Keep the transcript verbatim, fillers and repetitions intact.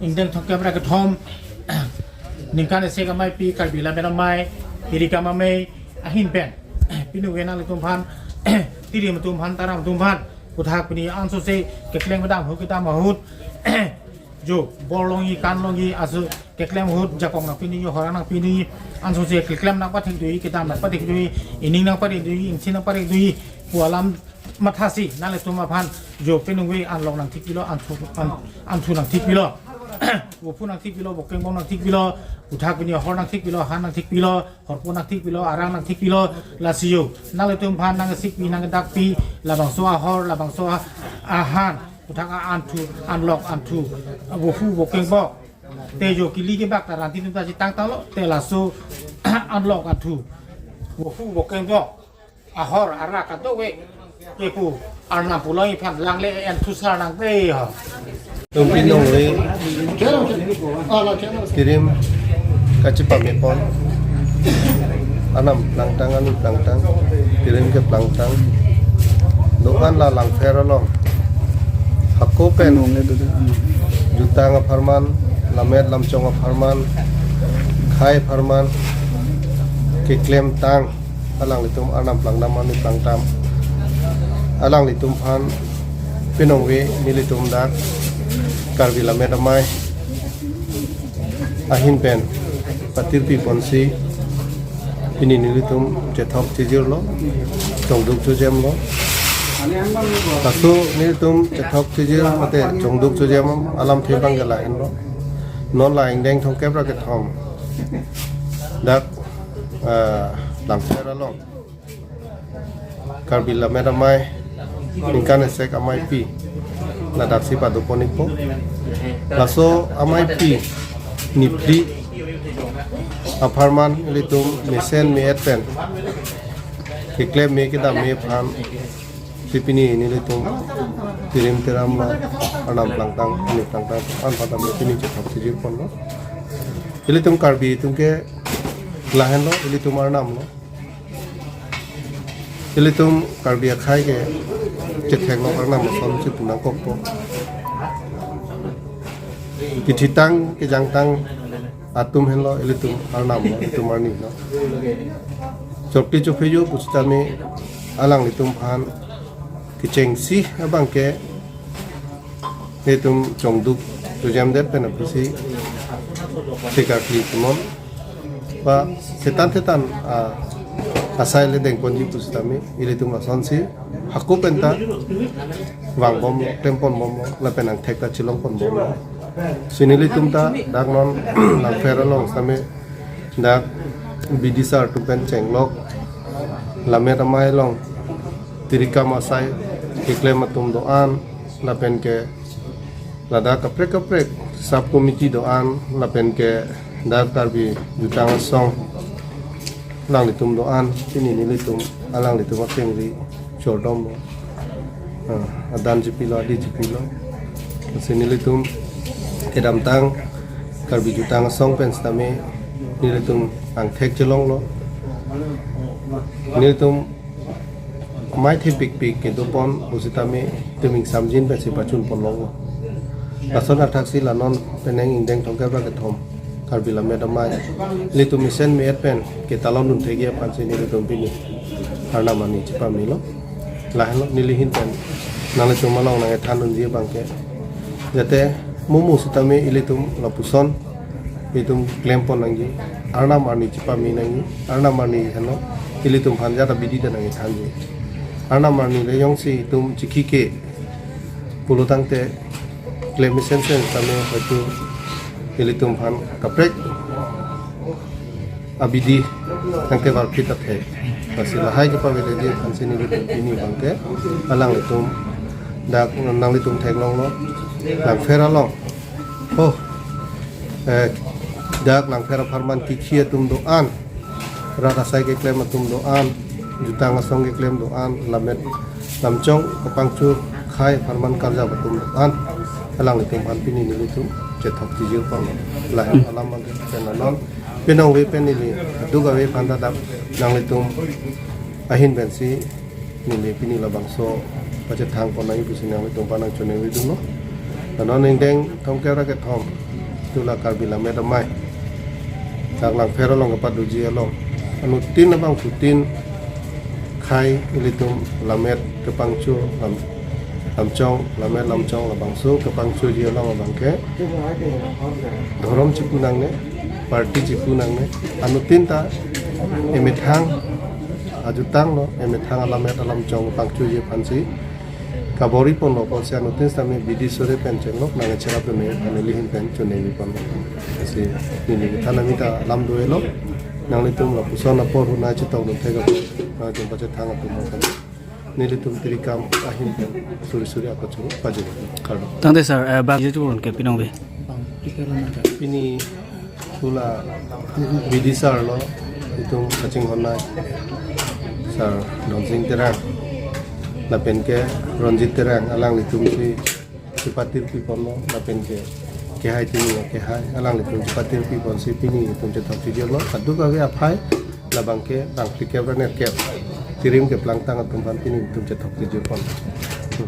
Ingdeng thomkep ra kethom, ningkan isi ameipi Karbi Lammet Amei, Tirikam Amei ahin pen, pini nanglitum aphan, tirim atum aphan, taram atum aphan, puthak pini ansose keklem kedam ahut kedam ahut, jo bor longji, kan longji, aso keklem ahut jakong nangpi nangji, horang nangpi nangji, ansose keklem nangpathek doji, kedam nangpathek doji, ining nangpathek doji, ingsi nangpathek doji pu alam mathasi nanglitum aphan jo peningve anlok nangthik pilo, anthu, an, anthu nangthik pilo, vophu nangthik pilo, vokeng bong nangthik pilo, puthak pini ahor nangthik pilo, han nangthik pilo, horpo nangthik pilo, arang nangthik pilo, lasi jo nanglitum aphan nangsikpi nangdakpi, labangso ahor, labangso a-, ahan, puthak a-anthu, anlok anthu, vophu vokeng bong, te jo kili kebak ta ranti atum ta chetang tanglo, te laso anlok anthu, vophu vokeng bong, ahor arak kadokave kepu arnam pulo iphan langle en thusar nangpe ho. Tum pinong le tirim kachepamepon, arnam plangtang, arni plangtang, tirim keplangtang do-an la Langpher along, hako pen jutang apharman, lammet lamchong apharman, khei apharman keklemtang alanglitum arnam plangdam, arni plangdam alanglitum aphan pinongve nelitum dak Karbi Lammet Amei ahin pen patirpi ponsi pini nelitum chethok chejirlo, chongduk chojemlo. Laso nelitum chethok chejir mate chongduk chojem alamthe abang ke lahenlo. Non la ingdeng thomkep ra kethom dak, ah, Langpher along Karbi Lammet Amei ningkan isi ameipi ladaksi padoponpo. Laso ameipi niphli apharman ilitum mesen me-et pen keklem me kedam me aphan si pini nelitum tirim tiram ma arnam plangtang, arni plangtang an padam pini chethok chejirponlo. Ilitum Karbi atum ke lahenlo, ilitum arnamlo. Ilitum Karbi akhei ke chetheklok arnam asonsi pu nangkokpo. Kethitang kejangtang atum henlo ilitum arnamlo, ilitum arnilo. Chokti chopheju pusitame alanglitum aphan kechengsi abang ke ilitum chongduk chojemdet pen apotsi thekar kli kunon. Ba thetan thetan, ah, asai le dengponji pusitame ilitum asonsi hako pen ta vangbom, klempon bomlo, lapen angthek ta chelongpon bomlo. Si nelitum ta dak non Langpher along sitame dak B D sir atum pen chenglok Lammet Amei along Tirikam asai keklem atum do-an, lapen ke ladak kaprek kaprek sub committee do-an, lapen ke dak Karbi Jutang Asong alanglitum do-an, pini nelitum alanglitum akengri chordom, ah, adan chepilo, adi chepilo. Si nelitum kedamtang Karbi Jutang Asong pen sitame nelitum angthek chelonglo. Nelitum amei thepikpik kedopon pusitame itum ingsamjin pensi pachunpon longlo. Lason athaksi la non penang ingdeng thomkep ra kethom Karbi Lammet Amei ilitum mesen me-et pen ketalon dunthekji aphansi nelitum pini arnam arni chepamelo. Lahenlo neli ahin pen nanglitum along nangkethan dunji abang ke, jate mumu sitame ilitum lapuson itum klempon nangji, arnam arni chepame nangji, arnam arni henlo ilitum aphan jat abidi ta nangkethanji. Arnam arni le jongsi itum chikhi ke pulo tangte klem mesen sen tame hoitu ilitum aphan kaprek abidi nangkevarphit athe. Lasi lahai kepavedet aphansi nelitum pini abang ke alanglitum dak nanglitum theklonglo, Langpher along. Oh, eh, dak Langpher apharman kikhi atum do-an, rat asai keklem atum do-an, jutang asong keklem do-an, lammet lamchong kapangchur khei apharman karjap atum do-an, alanglitum aphan pini nelitum chethok chijirpon. Lahai alam abang ke pen anon pinongve pen neli aduk ave aphan ta dak nanglitum ahin pensi neli pini labangso pachethangpon nangji pusi nanglitum aphan nangchoningri dunlo. La non ingdeng thomkep ra kethom Chula Karbi Lammet Amei, dak Langpher along kepadoji along, anuttin abangphutin khei ilitum lammet kepangcho, lam, lamchong, lammet lamchong labangso kepangchoji along abangke dhorom chipu nangne, party chipu nangne, anuttin ta emethang ajutang lo, emethang alammet alamchong pangchoji aphansi kabor-i ponlo, apotsi anuttin sitame bidi sore pen chenglok nangcherapdunji aphan neli ahin pen choningri ponlo. Si neli kethan amita alam do-elo, nanglitum lapuson apor huna chetong dun thek apor, nanglitum pachethang atum aphan nelitum tirikam ahin pen suri suri apachuru pajir. Kardom. Tangte sir, eh, bang je turun ke pinong be. Pini chula bidi sar lo, itum kachinghon nai sar Dhonsing Terang, lapen ke Ronjit Terang, alanglitum si chepatirpi ponlo, lapen ke kehai tini kehai, alanglitum chepatirpi ponsi pini itum chethok chijirlo, kadokave aphai, labangke bang phlikep ra nerkep, tirim keplangtang atum aphan pini itum chethok chijir pon.